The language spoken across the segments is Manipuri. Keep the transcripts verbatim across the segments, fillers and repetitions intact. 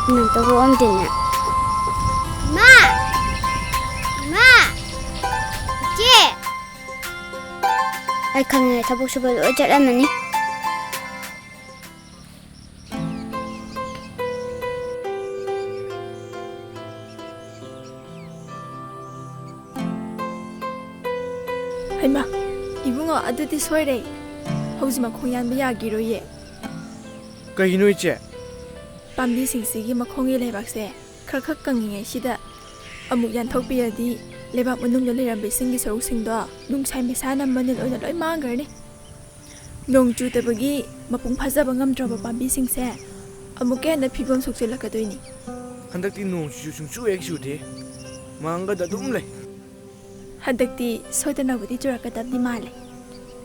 ꯅꯪ ꯇꯧꯕ ꯑꯝꯗꯤꯅꯦ꯫ ꯏꯃꯥ! ꯏꯃꯥ! ꯏꯆꯦ! ꯑꯩ ꯈꯪꯉꯦ, ꯊꯕꯛ ꯁꯨꯕ ꯂꯣꯏ ꯆꯠꯂꯝꯃꯅꯤ꯫ ꯍꯩꯃꯥ, ꯏꯕꯨꯡꯉꯣ, ꯑꯗꯨꯗꯤ ꯁꯣꯏꯔꯦ꯫ ꯍꯧꯖꯤꯛ ꯃꯈꯣꯡ ꯌꯥꯟꯕ ꯌꯥꯈꯤꯔꯣꯏꯌꯦ꯫ ꯀꯩꯒꯤꯅꯣ, ꯏꯆꯦ? ꯄꯥꯝꯕꯤꯁꯤꯡꯁꯤꯒꯤ ꯃꯈꯣꯡꯒꯤ ꯂꯩꯕꯥꯛꯁꯦ ꯈꯔ ꯈꯛ ꯀꯪꯉꯤꯉꯩꯁꯤꯗ ꯑꯃꯨꯛ ꯌꯥꯟꯊꯣꯛꯄꯤꯔꯗꯤ, ꯂꯩꯕꯥꯛ ꯃꯅꯨꯡꯗ ꯂꯩꯔꯝꯕ ꯏꯁꯤꯡꯒꯤ ꯁꯔꯨꯛꯁꯤꯡꯗꯣ ꯅꯨꯡꯁꯥ ꯃꯩꯁꯥꯅ ꯃꯅꯤꯜ ꯑꯣꯏꯅ ꯂꯣꯏ ꯃꯥꯡꯈ꯭ꯔꯅꯤ꯫ ꯅꯣꯡ ꯆꯨꯗꯕꯒꯤ ꯃꯄꯨꯡ ꯐꯥꯖꯕ ꯉꯝꯗ꯭ꯔꯕ ꯄꯥꯝꯕꯤꯁꯤꯡꯁꯦ ꯑꯃꯨꯛꯀ ꯍꯦꯟꯅ ꯐꯤꯕꯝ ꯁꯣꯛꯆꯤꯜꯂꯛꯀꯗꯣꯏꯅꯤ꯫ ꯍꯟꯗꯛꯇꯤ ꯅꯣꯡꯁꯤꯁꯨ ꯁꯨꯡꯆꯨ ꯍꯦꯛ ꯆꯨꯗꯦ, ꯃꯪꯉꯒꯗ ꯑꯗꯨꯝ ꯂꯩ꯫ ꯍꯟꯗꯛꯇꯤ ꯁꯣꯏꯗꯅꯕꯨꯗꯤ ꯆꯨꯔꯛꯀꯗꯕꯗꯤ ꯃꯥꯜꯂꯦ꯫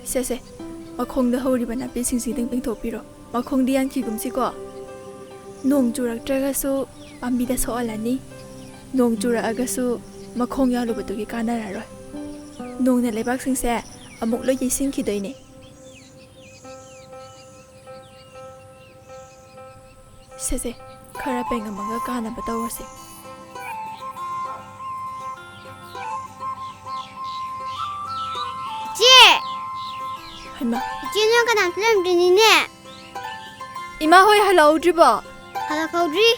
ꯁꯦ, ꯁꯦ, ꯃꯈꯣꯡꯗ ꯍꯧꯔꯤꯕ ꯅꯥꯄꯤꯁꯤꯡꯁꯤꯗꯪ ꯄꯦꯡꯊꯣꯛꯄꯤꯔꯣ꯫ ꯃꯈꯣꯡꯗꯤ ꯌꯥꯟꯈꯤꯒꯨꯝꯁꯤꯀꯣ꯫ ꯅꯣꯡ ꯆꯨꯔꯛꯇ꯭ꯔꯒꯁꯨ ꯄꯥꯝꯕꯤꯗ ꯁꯣꯛꯍꯜꯂꯅꯤ, ꯅꯣꯡ ꯆꯨꯔꯛꯑꯒꯁꯨ ꯃꯈꯣꯡ ꯌꯥꯜꯂꯨꯕꯗꯨꯒꯤ ꯀꯥꯟꯅꯔꯔꯣꯏ꯫ ꯅꯣꯡꯅ ꯂꯩꯕꯥꯛꯁꯤꯡꯁꯦ ꯑꯃꯨꯛ ꯂꯣꯏ ꯌꯩꯁꯤꯟꯈꯤꯗꯣꯏꯅꯦ꯫ ꯁꯦ, ꯁꯦ, ꯈꯔ ꯄꯦꯡꯉꯝꯃꯒ ꯀꯥꯅꯕ ꯇꯧꯔꯁꯦ꯫ ꯏꯆꯦ! ꯍꯩꯃꯥ꯫ ꯏꯆꯦ, ꯅꯣꯏ ꯀꯅꯥꯝꯇ ꯂꯩꯔꯝꯗ꯭ꯔꯤꯅꯤꯅꯦ? ꯏꯃꯥ ꯍꯣꯏ ꯍꯜꯂꯛꯍꯧꯗ꯭ꯔꯤꯕꯣ? ꯍꯜꯂꯛꯍꯧꯗ꯭ꯔꯤ꯫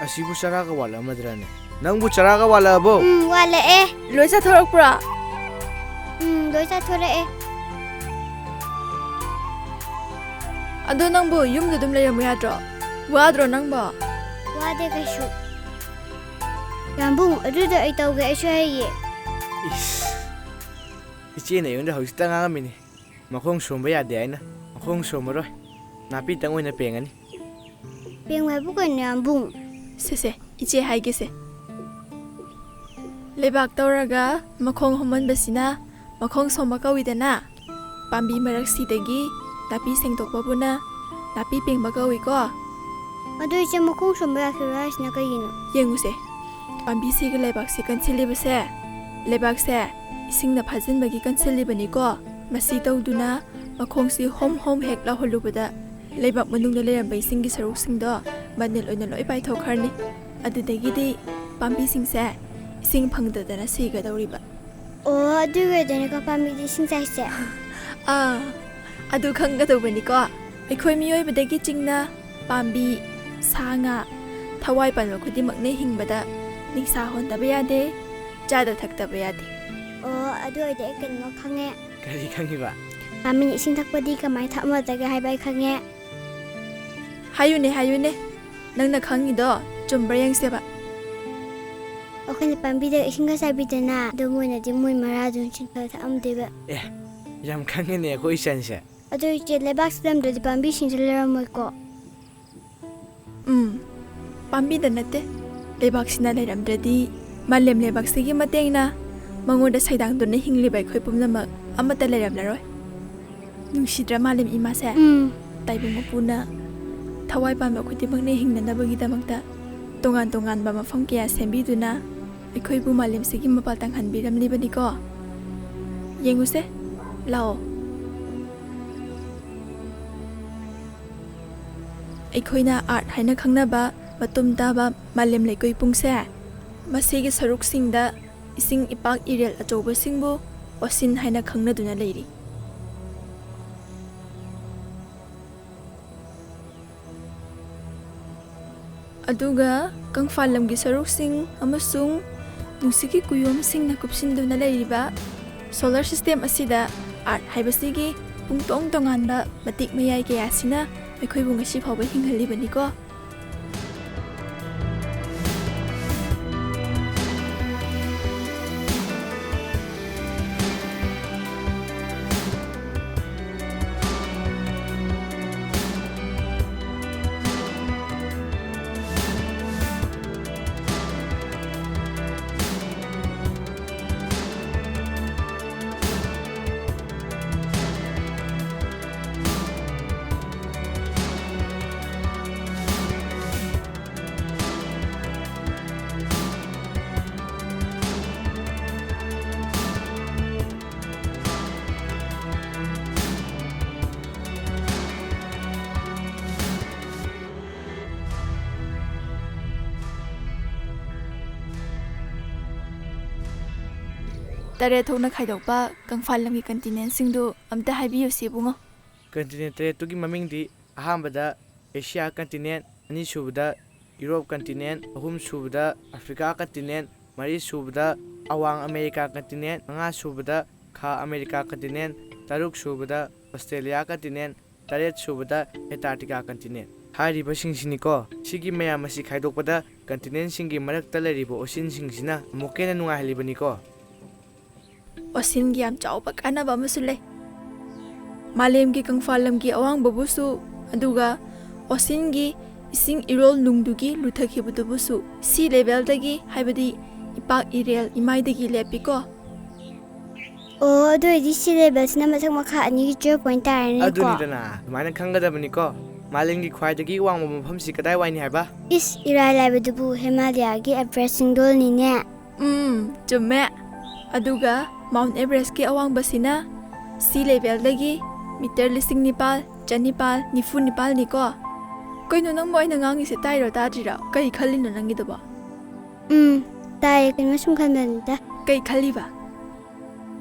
ꯑꯁꯤꯕꯨ ꯆꯔꯥꯒ ꯋꯥꯠꯂꯝꯃꯗ꯭ꯔꯅꯦ? ꯅꯪꯕꯨ ꯆꯔꯥꯒ ꯋꯥꯠꯂꯛꯑꯕꯣ? ꯎꯝ, ꯋꯥꯠꯂꯛꯑꯦ꯫ ꯂꯣꯏ ꯆꯥꯊꯣꯔꯛꯄ꯭ꯔꯣ? ꯎꯝ, ꯂꯣꯏ ꯆꯥꯊꯣꯔꯛꯑꯦ꯫ ꯑꯗꯣ ꯅꯪꯕꯨ ꯌꯨꯝꯗ ꯑꯗꯨꯝ ꯂꯩꯔꯝꯃꯨ ꯌꯥꯗ꯭ꯔꯣ? ꯋꯥꯗ꯭ꯔꯣ ꯅꯪꯕꯣ? ꯋꯥꯗꯦ ꯀꯩꯁꯨ꯫ ꯌꯥꯝꯕꯨꯡ, ꯑꯗꯨꯗꯣ ꯑꯩ ꯇꯧꯒꯦ, ꯑꯩꯁꯨ ꯍꯩꯌꯦ꯫ ꯏꯁ, ꯏꯆꯦꯅ ꯑꯩꯉꯣꯟꯗ ꯍꯧꯖꯤꯛꯇ ꯉꯥꯡꯉꯝꯃꯤꯅꯤ꯫ ꯃꯈꯣꯡ ꯁꯣꯝꯕ ꯌꯥꯗꯦ ꯍꯥꯏꯅ꯫ ꯃꯈꯣꯡ ꯁꯣꯝꯃꯔꯣꯏ, ꯅꯥꯄꯤꯇꯪ ꯑꯣꯏꯅ ꯄꯦꯡꯉꯅꯤ꯫ ꯄꯦꯡꯉꯨ ꯍꯥꯏꯕꯨ ꯀꯩꯅꯣ, ꯌꯥꯝꯕꯨꯡ? ꯁꯦ, ꯁꯦ, ꯏꯆꯦ ꯍꯥꯏꯒꯦꯁꯦ꯫ ꯂꯩꯕꯥꯛ ꯇꯧꯔꯒ ꯃꯈꯣꯡ ꯍꯣꯝꯍꯟꯕꯁꯤꯅ ꯃꯈꯣꯡ ꯁꯣꯝꯕ ꯀꯧꯏꯗꯅ꯫ ꯄꯥꯝꯕꯤ ꯃꯔꯛꯁꯤꯗꯒꯤ ꯅꯥꯄꯤ ꯁꯦꯡꯗꯣꯛꯄꯕꯨꯅ ꯅꯥꯄꯤ ꯄꯦꯡꯕ ꯀꯧꯏꯀꯣ꯫ ꯑꯗꯨ ꯏꯆꯦ, ꯃꯈꯣꯡ ꯁꯣꯝꯕ ꯌꯥꯈꯤꯔꯣꯏ ꯍꯥꯏꯁꯤꯅ ꯀꯩꯒꯤꯅꯣ? ꯌꯦꯡꯉꯨꯁꯦ, ꯄꯥꯝꯕꯤꯁꯤꯒꯤ ꯂꯩꯕꯥꯛꯁꯦ ꯀꯟꯁꯤꯜꯂꯤꯕꯁꯦ, ꯂꯩꯕꯥꯛꯁꯦ ꯏꯁꯤꯡꯅ ꯐꯥꯖꯤꯟꯕꯒꯤ ꯀꯟꯁꯤꯜꯂꯤꯕꯅꯤꯀꯣ꯫ ꯃꯁꯤ ꯇꯧꯗꯨꯅ ꯃꯈꯣꯡꯁꯤ ꯍꯣꯝ ꯍꯣꯝ ꯍꯦꯛ ꯂꯥꯎꯍꯜꯂꯨꯕꯗ ꯂꯩꯕꯥꯛ ꯃꯅꯨꯡꯗ ꯂꯩꯔꯝꯕ ꯏꯁꯤꯡꯒꯤ ꯁꯔꯨꯛꯁꯤꯡꯗꯣ ꯃꯅꯤꯜ ꯑꯣꯏꯅ ꯂꯣꯏ ꯄꯥꯏꯊꯣꯛꯈ꯭ꯔꯅꯤ꯫ ꯑꯗꯨꯗꯒꯤꯗꯤ ꯄꯥꯝꯕꯤꯁꯤꯡꯁꯦ ꯏꯁꯤꯡ ꯐꯪꯗꯗꯅ ꯁꯤꯒꯗꯧꯔꯤꯕ꯫ ꯑꯣ, ꯑꯗꯨꯒꯤ ꯑꯣꯏꯗꯣꯏꯅꯤꯀꯣ ꯄꯥꯝꯕꯤꯗꯤ ꯏꯁꯤꯡ ꯆꯥꯏꯁꯦ꯫ ꯑꯥ, ꯑꯗꯨ ꯈꯪꯒꯗꯧꯕꯅꯤꯀꯣ꯫ ꯑꯩꯈꯣꯏ ꯃꯤꯑꯣꯏꯕꯗꯒꯤ ꯆꯤꯡꯅ ꯄꯥꯝꯕꯤ, ꯁꯥ ꯉꯥ, ꯊꯋꯥꯏ ꯄꯥꯟꯕ ꯈꯨꯗꯤꯡꯃꯛꯅ ꯍꯤꯡꯕꯗ ꯅꯤꯡꯁꯥ ꯍꯣꯟꯗꯕ ꯌꯥꯗꯦ, ꯆꯥꯗ ꯊꯛꯇꯕ ꯌꯥꯗꯦ꯫ ꯑꯣ, ꯑꯗꯨ ꯑꯣꯏꯔꯗꯤ ꯑꯩ ꯀꯩꯅꯣꯝꯃ ꯈꯪꯉꯦ꯫ ꯀꯔꯤ ꯈꯪꯉꯤꯕ? ꯄꯥꯝꯕꯤꯅ ꯏꯁꯤꯡ ꯊꯛꯄꯗꯤ ꯀꯃꯥꯏꯅ ꯊꯛꯑꯝꯃꯗꯒꯦ ꯍꯥꯏꯕ ꯑꯩ ꯈꯪꯉꯦ꯫ ꯍꯥꯏꯌꯨꯅꯦ, ꯍꯥꯏꯌꯨꯅꯦ, ꯅꯪꯅ ꯈꯪꯉꯤꯗꯣ ꯆꯨꯝꯕ꯭ꯔꯥ ꯌꯦꯡꯁꯦꯕ꯫ ꯑꯩꯈꯣꯏꯅ ꯄꯥꯝꯕꯤꯗ ꯏꯁꯤꯡꯒ ꯆꯥꯏꯕꯤꯗꯅ, ꯑꯗꯨ ꯃꯣꯏꯅꯗꯤ ꯃꯣꯏ ꯃꯔꯥꯗꯨꯅ ꯆꯤꯡꯈꯠꯂ ꯊꯛꯑꯝꯗꯣꯏꯕ꯫ ꯑꯦ, ꯌꯥꯝ ꯈꯪꯉꯤꯅꯦ ꯑꯩꯈꯣꯏ ꯏꯆꯟꯁꯦ꯫ ꯑꯗꯨ ꯏꯆꯦ, ꯂꯩꯕꯥꯛꯁꯤ ꯂꯩꯔꯝꯗ꯭ꯔꯗꯤ ꯄꯥꯝꯕꯤꯁꯤꯡꯁꯨ ꯂꯩꯔꯝꯃꯣꯏꯀꯣ? ꯎꯝ, ꯄꯥꯝꯕꯤꯗ ꯅꯠꯇꯦ, ꯂꯩꯕꯥꯛꯁꯤꯅ ꯂꯩꯔꯝꯗ꯭ꯔꯗꯤ ꯃꯥꯂꯦꯝ ꯂꯩꯕꯥꯛꯁꯤꯒꯤ ꯃꯇꯦꯡꯅ ꯃꯉꯣꯟꯗ ꯁꯩꯗꯥꯡꯗꯨꯅ ꯍꯤꯡꯂꯤꯕ ꯑꯩꯈꯣꯏ ꯄꯨꯝꯅꯃꯛ ꯑꯃꯠꯇ ꯂꯩꯔꯝꯂꯔꯣꯏ꯫ ꯅꯨꯡꯁꯤꯗ꯭ꯔꯥ ꯃꯥꯂꯦꯝ ꯏꯃꯥꯁꯦ? ꯎꯝ꯫ ꯇꯥꯏꯕꯪ ꯃꯄꯨꯅ ꯊꯋꯥꯏ ꯄꯥꯟꯕ ꯈꯨꯗꯤꯡꯃꯛꯅ ꯍꯤꯡꯅꯅꯕꯒꯤꯗꯃꯛꯇ ꯇꯣꯉꯥꯟ ꯇꯣꯉꯥꯟꯕ ꯃꯐꯝ ꯀꯌꯥ ꯁꯦꯝꯕꯤꯗꯨꯅ ꯑꯩꯈꯣꯏꯕꯨ ꯃꯥꯂꯦꯝꯁꯤꯒꯤ ꯃꯄꯥꯜ ꯇꯪꯍꯟꯕꯤꯔꯝꯂꯤꯕꯅꯤꯀꯣ꯫ ꯌꯦꯡꯉꯨꯁꯦ, ꯂꯥꯛꯑꯣ꯫ ꯑꯩꯈꯣꯏꯅ ꯑꯥꯔꯠ ꯍꯥꯏꯅ ꯈꯪꯅꯕ ꯃꯇꯨꯝ ꯇꯥꯕ ꯃꯥꯂꯦꯝ ꯂꯩꯀꯣꯏ ꯄꯨꯡꯁꯦ, ꯃꯁꯤꯒꯤ ꯁꯔꯨꯛꯁꯤꯡꯗ ꯏꯁꯤꯡ ꯏꯄꯥꯛ ꯏꯔꯦꯜ ꯑꯆꯧꯕꯁꯤꯡꯕꯨ ꯑꯣꯁꯤꯟ ꯍꯥꯏꯅ ꯈꯪꯅꯗꯨꯅ ꯂꯩꯔꯤ꯫ ꯑꯗꯨꯒ ꯀꯪꯐꯥꯜ ꯂꯝꯒꯤ ꯁꯔꯨꯛꯁꯤꯡ ꯑꯃꯁꯨꯡ ꯅꯨꯡꯁꯤꯠꯀꯤ ꯀꯨꯌꯣꯝꯁꯤꯡꯅ ꯀꯨꯞꯁꯤꯟꯗꯨꯅ ꯂꯩꯔꯤꯕ ꯁꯣꯂꯔ ꯁꯤꯁꯇꯦꯝ ꯑꯁꯤꯗ ꯑꯥꯔꯠ ꯍꯥꯏꯕꯁꯤꯒꯤ ꯄꯨꯡꯇꯣꯡ ꯇꯣꯉꯥꯟꯕ ꯃꯇꯤꯛ ꯃꯌꯥꯏ ꯀꯌꯥꯁꯤꯅ ꯑꯩꯈꯣꯏꯕꯨ ꯉꯁꯤ ꯐꯥꯎꯕ ꯍꯤꯡꯍꯜꯂꯤꯕꯅꯤꯀꯣ꯫ ꯇꯔꯦꯠ ꯊꯣꯛꯅ ꯈꯥꯏꯗꯣꯛꯄ ꯀꯪꯐꯥꯜ ꯂꯝꯒꯤ continentꯁꯤꯡꯗꯨ ꯑꯝꯇ ꯍꯥꯏꯕꯤꯌꯨꯁꯦ, ꯏꯕꯨꯡꯉꯣ꯫ Continent ꯇꯔꯦꯠꯇꯨꯒꯤ ꯃꯃꯤꯡꯗꯤ: ꯑꯍꯥꯟꯕꯗ Asia continent, ꯑꯅꯤꯁꯨꯕꯗ Europe continent, ꯑꯍꯨꯝꯁꯨꯕꯗ Africa continent, ꯃꯔꯤꯁꯨꯕꯗ ꯑꯋꯥꯡ America continent, ꯃꯉꯥꯁꯨꯕꯗ ꯈꯥ America continent, ꯇꯔꯨꯛꯁꯨꯕꯗ Australia continent, ꯇꯔꯦꯠꯁꯨꯕꯗ Antarctica continent꯫ ꯍꯥꯏꯔꯤꯕꯁꯤꯡꯁꯤꯅꯤꯀꯣ꯫ ꯁꯤꯒꯤ ꯃꯌꯥꯝ ꯑꯁꯤ ꯈꯥꯏꯗꯣꯛꯄꯗ continentꯁꯤꯡꯒꯤ ꯃꯔꯛꯇ ꯂꯩꯔꯤꯕ oceanꯁꯤꯡꯁꯤꯅ ꯑꯃꯨꯛꯀ ꯍꯦꯟꯅ ꯅꯨꯡꯉꯥꯏꯍꯜꯂꯤꯕꯅꯤꯀꯣ꯫ Oceanꯒꯤ ꯌꯥꯝ ꯆꯥꯎꯕ ꯀꯥꯟꯅꯕ ꯑꯃꯁꯨ ꯂꯩ꯫ ꯃꯥꯂꯦꯝꯒꯤ ꯀꯪꯐꯥꯜ ꯂꯝꯒꯤ ꯑꯋꯥꯡꯕꯕꯨꯁꯨ, ꯑꯗꯨꯒ oceanꯒꯤ ꯏꯁꯤꯡ ꯏꯔꯣꯜ ꯅꯨꯡꯗꯨꯒꯤ ꯂꯨꯊꯈꯤꯕꯗꯨꯕꯨꯁꯨ sea levelꯗꯒꯤ, ꯍꯥꯏꯕꯗꯤ ꯏꯄꯥꯛ ꯏꯔꯦꯜ ꯏꯃꯥꯏꯗꯒꯤ ꯂꯦꯞꯄꯤꯀꯣ꯫ ꯑꯣ, ꯑꯗꯨ ꯑꯣꯏꯔꯗꯤ sea levelꯁꯤꯅ ꯃꯊꯛ ꯃꯈꯥ ꯑꯅꯤꯒꯤ zero point ꯇꯥꯔꯅꯤꯀꯣ? ꯑꯗꯨꯅꯤꯗꯅ, ꯑꯗꯨꯃꯥꯏꯅ ꯈꯪꯒꯗꯕꯅꯤꯀꯣ꯫ ꯃꯥꯂꯦꯝꯒꯤ ꯈ꯭ꯋꯥꯏꯗꯒꯤ ꯋꯥꯡꯕ ꯃꯐꯝꯁꯤ ꯀꯗꯥꯏꯋꯥꯏꯅꯤ ꯍꯥꯏꯕ? ꯏꯁ, ꯏꯔꯥꯏ ꯂꯥꯏꯕꯗꯨꯕꯨ, ꯍꯤꯃꯥꯂꯌꯥꯒꯤ Everest ꯆꯤꯡꯗꯣꯜꯅꯤꯅꯦ꯫ ꯎꯝ, ꯆꯨꯝꯃꯦ꯫ ꯑꯗꯨꯒ Mount Everestꯀꯤ ꯑꯋꯥꯡꯕꯁꯤꯅ sea levelꯗꯒꯤ meter ꯂꯤꯁꯤꯡ ꯅꯤꯄꯥꯜ ꯆꯅꯤꯄꯥꯜ ꯅꯤꯐꯨ ꯅꯤꯄꯥꯜꯅꯤꯀꯣ꯫ ꯀꯩꯅꯣ, ꯅꯪꯕꯨ ꯑꯩꯅ ꯉꯥꯡꯉꯤꯁꯦ ꯇꯥꯏꯔꯣ ꯇꯥꯗ꯭ꯔꯤꯔꯣ? ꯀꯩ ꯈꯜꯂꯤꯅꯣ ꯅꯪꯒꯤꯗꯨꯕꯣ? ꯎꯝ, ꯇꯥꯏꯌꯦ, ꯀꯩꯅꯣ ꯁꯨꯝ ꯈꯟꯕꯅꯤꯗ꯫ ꯀꯩ ꯈꯜꯂꯤꯕ?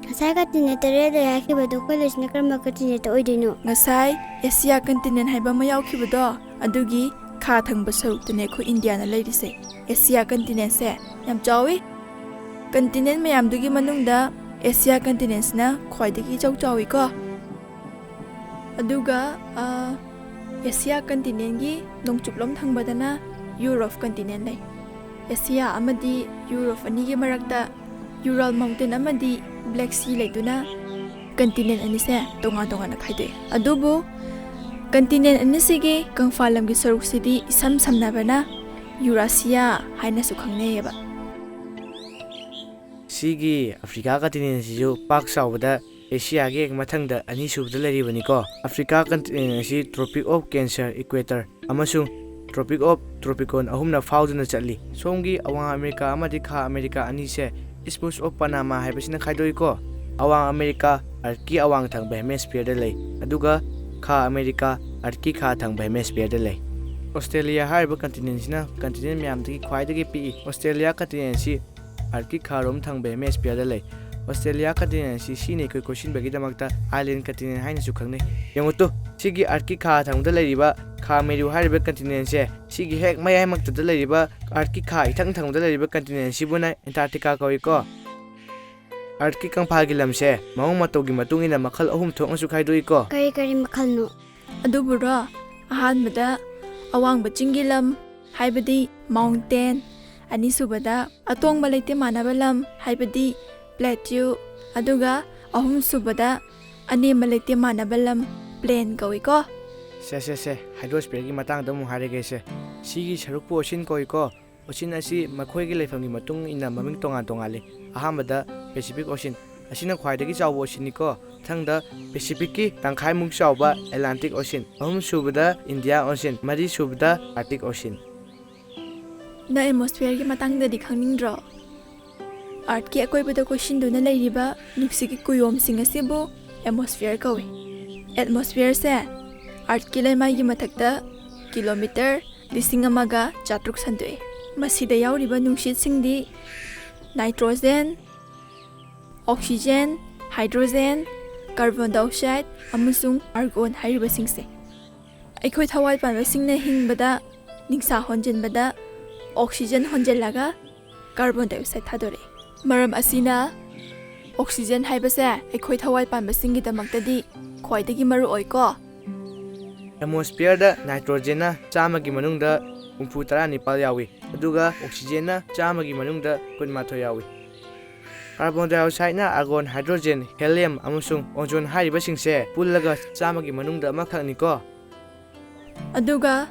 ꯉꯁꯥꯏ continent ꯇꯔꯦꯠ ꯂꯩ ꯍꯥꯏꯈꯤꯕꯗꯣ, ꯑꯩꯈꯣꯏ ꯂꯩꯁꯤꯅ ꯀꯔꯝꯕ continentꯇ ꯑꯣꯏꯗꯣꯏꯅꯣ? ꯉꯁꯥꯏ Asia continent ꯍꯥꯏꯕ ꯑꯃ ꯌꯥꯎꯈꯤꯕꯗꯣ, ꯑꯗꯨꯒꯤ ꯈꯥ ꯊꯪꯕ ꯁꯔꯨꯛꯇꯅꯦ ꯑꯩꯈꯣꯏ ꯏꯟꯗꯤꯌꯥꯅ ꯂꯩꯔꯤꯁꯦ꯫ Asia continentꯁꯦ ꯌꯥꯝ ꯆꯥꯎꯋꯤ꯫ Continent ꯃꯌꯥꯝꯗꯨꯒꯤ ꯃꯅꯨꯡꯗ Asia continentꯁꯤꯅ ꯈ꯭ꯋꯥꯏꯗꯒꯤ ꯏꯆꯥꯎ ꯆꯥꯎꯋꯤꯀꯣ꯫ ꯑꯗꯨꯒ, ꯑ, Asia continentꯒꯤ ꯅꯣꯡꯆꯨꯞꯂꯣꯝ ꯊꯪꯕꯗꯅ Europe continent ꯂꯩ꯫ Asia ꯑꯃꯗꯤ Europe ꯑꯅꯤꯒꯤ ꯃꯔꯛꯇ Ural Mountain ꯑꯃꯗꯤ Black Sea ꯂꯩꯗꯨꯅ continent ꯑꯅꯤꯁꯦ ꯇꯣꯉꯥꯟ ꯇꯣꯉꯥꯟꯅ ꯈꯥꯏꯗꯣꯛꯑꯦ꯫ ꯑꯗꯨꯕꯨ continent ꯑꯅꯤꯁꯤꯒꯤ ꯀꯪꯐꯥꯜ ꯂꯝꯒꯤ ꯁꯔꯨꯛꯁꯤꯗꯤ ꯏꯁꯝ ꯁꯝꯅꯕꯅ Eurasia ꯍꯥꯏꯅꯁꯨ ꯈꯪꯅꯩꯌꯦꯕ꯫ ꯁꯤꯒꯤ Africa continent ꯑꯁꯤꯁꯨ ꯄꯥꯛ ꯆꯥꯎꯕꯗ Asiaꯒꯤ ꯍꯦꯛ ꯃꯊꯪꯗ ꯑꯅꯤꯁꯨꯕꯗ ꯂꯩꯔꯤꯕꯅꯤꯀꯣ꯫ Africa continent ꯑꯁꯤ Tropic of Cancer, Equator ꯑꯃꯁꯨꯡ Tropic of Capricorn ꯑꯍꯨꯝꯅ ꯐꯥꯎꯗꯨꯅ ꯆꯠꯂꯤ꯫ ꯁꯣꯝꯒꯤ ꯑꯋꯥꯡ America ꯑꯃꯗꯤ ꯈꯥ America ꯑꯅꯤꯁꯦ Isthmus of Panama ꯍꯥꯏꯕꯁꯤꯅ ꯈꯥꯏꯗꯣꯛꯏꯀꯣ꯫ ꯑꯋꯥꯡ America Earthꯀꯤ ꯑꯋꯥꯡ ꯊꯪꯕ hemisphereꯗ ꯂꯩ, ꯑꯗꯨꯒ ꯈꯥ America Earthꯀꯤ ꯈꯥ ꯊꯪꯕ hemisphereꯗ ꯂꯩ꯫ Australia ꯍꯥꯏꯔꯤꯕ continentꯁꯤꯅ continent ꯃꯌꯥꯝꯗꯒꯤ ꯈ꯭ꯋꯥꯏꯗꯒꯤ ꯄꯤꯛꯏ꯫ Australia continent ꯑꯁꯤ Earthꯀꯤ ꯈꯥꯔꯣꯝ ꯊꯪꯕ hemisphereꯗ ꯂꯩ꯫ Australia continent ꯑꯁꯤ ꯁꯤꯅ ꯑꯩꯈꯣꯏ ꯀꯣꯏꯁꯤꯟꯕꯒꯤꯗꯃꯛꯇ island continent ꯍꯥꯏꯅꯁꯨ ꯈꯪꯅꯩ꯫ ꯌꯦꯡꯉꯨ ꯇꯨ, ꯁꯤꯒꯤ Earthꯀꯤ ꯈꯥ ꯊꯪꯕꯗ ꯂꯩꯔꯤꯕ ꯈꯥ ꯃꯦꯔꯨ ꯍꯥꯏꯔꯤꯕ continentꯁꯦ, ꯁꯤꯒꯤ ꯍꯦꯛ ꯃꯌꯥꯏꯃꯛꯇꯗ ꯂꯩꯔꯤꯕ, Earthꯀꯤ ꯈꯥ ꯏꯊꯪ ꯊꯪꯕꯗ ꯂꯩꯔꯤꯕ continent ꯑꯁꯤꯕꯨꯅ Antarctica ꯀꯧꯏꯀꯣ꯫ Earthꯀꯤ ꯀꯪꯐꯥꯜꯒꯤ ꯂꯝꯁꯦ ꯃꯑꯣꯡ ꯃꯇꯧꯒꯤ ꯃꯇꯨꯡ ꯏꯟꯅ ꯃꯈꯜ ꯑꯍꯨꯝ ꯊꯣꯛꯅꯁꯨ ꯈꯥꯏꯗꯣꯛꯏꯀꯣ꯫ ꯀꯔꯤ ꯀꯔꯤ ꯃꯈꯜꯅꯣ? ꯑꯗꯨꯕꯨꯔꯣ, ꯑꯍꯥꯟꯕꯗ ꯑꯋꯥꯡꯕ ꯆꯤꯡꯒꯤ ꯂꯝ, ꯍꯥꯏꯕꯗꯤ mountain, ꯑꯅꯤꯁꯨꯕꯗ ꯑꯇꯣꯡꯕ ꯂꯩꯇꯦꯝ ꯃꯥꯟꯅꯕ ꯂꯝ, ꯍꯥꯏꯕꯗꯤ plateau, ꯑꯗꯨꯒ ꯑꯍꯨꯝꯁꯨꯕꯗ ꯑꯅꯦꯝꯕ ꯂꯩꯇꯦꯝ ꯃꯥꯟꯅꯕ ꯂꯝ, plain ꯀꯧꯏꯀꯣ꯫ ꯁꯦ, ꯁꯦ, ꯁꯦ, hydrosphereꯒꯤ ꯃꯇꯥꯡꯗ ꯑꯃꯨꯛ ꯍꯥꯏꯔꯒꯦꯁꯦ꯫ ꯁꯤꯒꯤ ꯁꯔꯨꯛꯄꯨ ocean ꯀꯧꯏꯀꯣ꯫ Ocean ꯑꯁꯤ ꯃꯈꯣꯏꯒꯤ ꯂꯩꯐꯝꯒꯤ ꯃꯇꯨꯡ ꯏꯟꯅ ꯃꯃꯤꯡ ꯇꯣꯉꯥꯟ ꯇꯣꯉꯥꯜꯂꯤ꯫ ꯑꯍꯥꯟꯕꯗ Pacific Ocean, ꯑꯁꯤꯅ ꯈ꯭ꯋꯥꯏꯗꯒꯤ ꯆꯥꯎꯕ oceanꯅꯤꯀꯣ꯫ ꯃꯊꯪꯗ Pacificꯀꯤ ꯇꯪꯈꯥꯏꯃꯨꯛ ꯆꯥꯎꯕ Atlantic Ocean, ꯑꯍꯨꯝꯁꯨꯕꯗ India Ocean, ꯃꯔꯤꯁꯨꯕꯗ Arctic Ocean꯫ ꯅꯪ atmosphereꯒꯤ ꯃꯇꯥꯡꯗꯗꯤ ꯈꯪꯅꯤꯡꯗ꯭ꯔꯣ? Earthꯀꯤ ꯑꯀꯣꯏꯕꯗ ꯀꯣꯏꯁꯤꯟꯗꯨꯅ ꯂꯩꯔꯤꯕ ꯅꯨꯡꯁꯤꯠꯀꯤ ꯀꯨꯌꯣꯝꯁꯤꯡ ꯑꯁꯤꯕꯨ atmosphere ꯀꯧꯏ꯫ Atmosphereꯁꯦ Earthꯀꯤ ꯂꯩꯃꯥꯏꯒꯤ ꯃꯊꯛꯇ kilometre ꯂꯤꯁꯤꯡ ꯑꯃꯒ ꯆꯥꯇ꯭ꯔꯨꯛ ꯁꯟꯗꯣꯛꯏ꯫ ꯃꯁꯤꯗ ꯌꯥꯎꯔꯤꯕ ꯅꯨꯡꯁꯤꯠꯁꯤꯡꯗꯤ nitrogen, oxygen, hydrogen, carbon dioxide ꯑꯃꯁꯨꯡ argon ꯍꯥꯏꯔꯤꯕꯁꯤꯡꯁꯦ꯫ ꯑꯩꯈꯣꯏ ꯊꯋꯥꯏ ꯄꯥꯟꯕꯁꯤꯡꯅ ꯍꯤꯡꯕꯗ ꯅꯤꯡꯁꯥ ꯍꯣꯟꯖꯤꯟꯕꯗ oxygen ꯍꯣꯟꯖꯤꯜꯂꯒ carbon dioxide ꯊꯥꯗꯣꯔꯛꯏ꯫ ꯃꯔꯝ ꯑꯁꯤꯅ oxygen ꯍꯥꯏꯕꯁꯦ ꯑꯩꯈꯣꯏ ꯊꯋꯥꯏ ꯄꯥꯟꯕꯁꯤꯡꯒꯤꯗꯃꯛꯇꯗꯤ ꯈ꯭ꯋꯥꯏꯗꯒꯤ ꯃꯔꯨ ꯑꯣꯏꯀꯣ꯫ Atmosphereꯗ nitrogenꯅ ꯆꯥꯝꯃꯒꯤ ꯃꯅꯨꯡꯗ ꯍꯨꯝꯐꯨ ꯇꯔꯥ ꯅꯤꯄꯥꯜ ꯌꯥꯎꯏ, ꯑꯗꯨꯒ oxygenꯅ ꯆꯥꯝꯃꯒꯤ ꯃꯅꯨꯡꯗ ꯀꯨꯟꯃꯥꯊꯣꯏ ꯌꯥꯎꯏ꯫ Carbon dioxideꯅ argon, hydrogen, helium ꯑꯃꯁꯨꯡ ozone ꯍꯥꯏꯔꯤꯕꯁꯤꯡꯁꯦ ꯄꯨꯜꯂꯒ ꯆꯥꯝꯃꯒꯤ ꯃꯅꯨꯡꯗ ꯑꯃꯈꯛꯅꯤꯀꯣ꯫ ꯑꯗꯨꯒ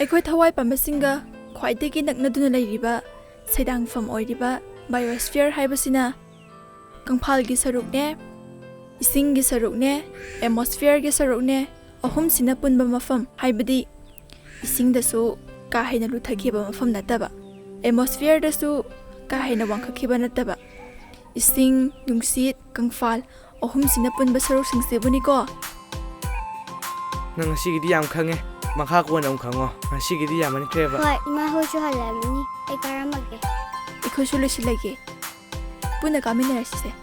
ꯑꯩꯈꯣꯏ ꯊꯋꯥꯏ ꯄꯥꯟꯕꯁꯤꯡꯒ ꯈ꯭ꯋꯥꯏꯗꯒꯤ ꯅꯛꯅꯗꯨꯅ ꯂꯩꯔꯤꯕ ꯁꯩꯗꯥꯡꯐꯝ ꯑꯣꯏꯔꯤꯕ biosphere ꯍꯥꯏꯕꯁꯤꯅ ꯀꯪꯐꯥꯜꯒꯤ ꯁꯔꯨꯛꯅꯦ, ꯏꯁꯤꯡꯒꯤ ꯁꯔꯨꯛꯅꯦ, atmosphereꯒꯤ ꯁꯔꯨꯛꯅꯦ, ꯑꯍꯨꯝꯁꯤꯅ ꯄꯨꯟꯕ ꯃꯐꯝ, ꯍꯥꯏꯕꯗꯤ ꯏꯁꯤꯡꯗꯁꯨ ꯀꯥ ꯍꯦꯟꯅ ꯂꯨꯊꯈꯤꯕ ꯃꯐꯝ ꯅꯠꯇꯕ, atmosphereꯗꯁꯨ ꯀꯥ ꯍꯦꯟꯅ ꯋꯥꯡꯈꯠꯈꯤꯕ ꯅꯠꯇꯕ, ꯏꯁꯤꯡ, ꯅꯨꯡꯁꯤꯠ, ꯀꯪꯐꯥꯜ ꯑꯍꯨꯝꯁꯤꯅ ꯄꯨꯟꯕ ꯁꯔꯨꯛꯁꯤꯡꯁꯤꯕꯨꯅꯤꯀꯣ꯫ ꯅꯪ ꯉꯁꯤꯒꯤꯗꯤ ꯌꯥꯝ ꯈꯪꯉꯦ, ꯃꯈꯥ ꯀꯣꯟꯅ ꯑꯃꯨꯛ ꯈꯪꯉꯣ, ꯉꯁꯤꯒꯤꯗꯤ ꯌꯥꯝꯃꯟꯈ꯭ꯔꯦꯕ꯫ ꯍꯣꯏ, ꯏꯃꯥ ꯍꯣꯏꯁꯨ ꯍꯜꯂꯛꯑꯃꯅꯤ, ꯑꯩ ꯀꯥꯔꯝꯃꯒꯦ꯫ ꯑꯩꯈꯣꯏꯁꯨ ꯂꯣꯏꯁꯤꯜꯂꯒꯦ, ꯄꯨꯟꯅ ꯀꯥꯃꯤꯟꯅꯔꯁꯤꯁꯦ꯫